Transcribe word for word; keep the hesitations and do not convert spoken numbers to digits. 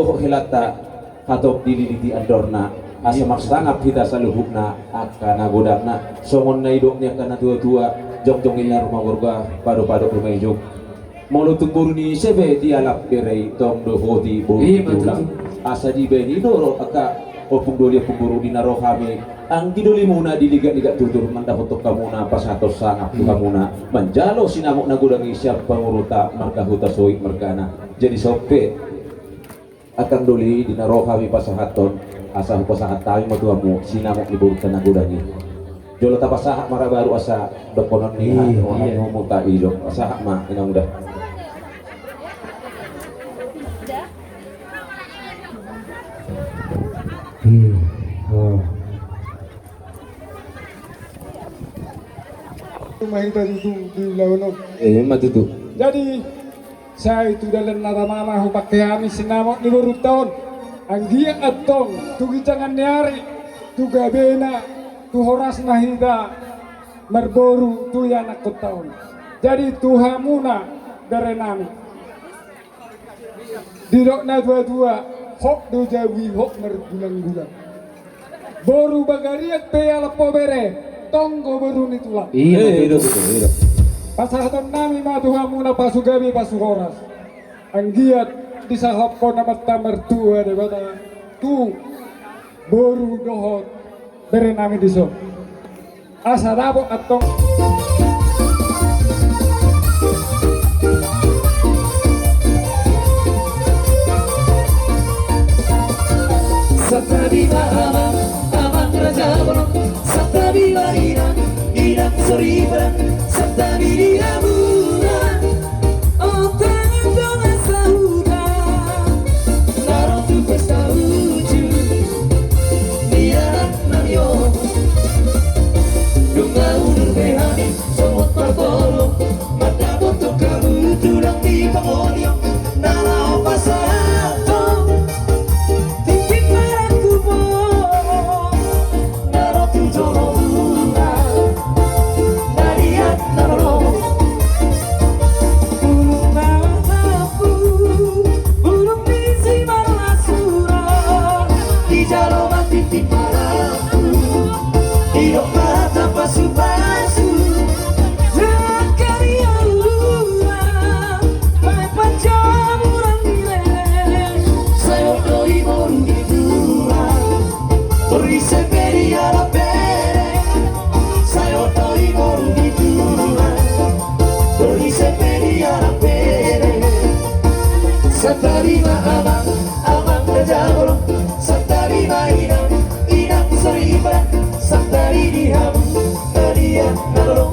Dohot helanta hatop dililiti andorna, asa marsangap hita saluhutna angka na godangna. Songon na nidok ni angka na tuatua, jongjong ninna ruma gorga, padopadok ruma ijuk. Molo tung boru ni ise pe dialap bere i, tong dohoti boru ni tulang. Asa dibaen i do ro angka ompung doli, ompung boru, di na ro hami. Anggi dolimuna di ligak-ligak tutur mandapothon hamuna pasahathon sangap tu hamuna manjalo sinamot na godang i sian pangurunta marga Hutasoit margana. Jadi sope angkang doli, di na ro hami pasahathon, asa hupasahat hami ma tu hamu sinamot ni borunta na godang i. Jolo tapasahat ma ra baru asa dohonon ni hami, iya, hami, iya, hamu ta ijo. Pasahat ma, inang uda. Hmm. Oh. Cuma hita tutu di ulaon on. Eh, ma tutu. Jadi, sai tu dalan na tama ma hupangke hami sinamot ni borunta on. Anggiat antong tu ginjangan ni ari, tu gabena, tu horasna hita marboru tu ianakkonta on. Jadi tu hamuna berenami. Didok na tuatua, hot do jabu i hot margulang-gulang. Boru bagariat pe ialap ho bere, tong do boru ni tulang. Iya, eh, betul, betul, betul. Pasahatonnami ma tu hamuna pasu gabe pasu horas. Anggiat disahaphon Amanta Martua Debata tu boru dohot berenami dison. Asa dapot antong. Santabi ma amang, amang raja bolon, santabi ma inang, inang soripada, santabi di hamuna. Ontangan dongan sahuta, na ro tu pesta uju ni anaknami on. Dung na udur be hami songon parboru, mandapothon hamu tulang di pangoli on, na laho pasahathon tintin marangkup on. Na ro tu jolo muna, na liat na lolo. Bulung na martampu, bulung ni simarlasura. Dijalo ma tintin marangkup, didok ma hata pasupasu. Jala angka di alualuan, baen panjamuran di lele. Sai hot do i boru ni tulang, borngin ise pe dialap bere. Sai hot do i boru ni tulang, borngin ise pe dialap bere. Santabi ma amang, amang raja bolon, santabi ma inang, inang soripada, santabi di hamu, na liat na lolo.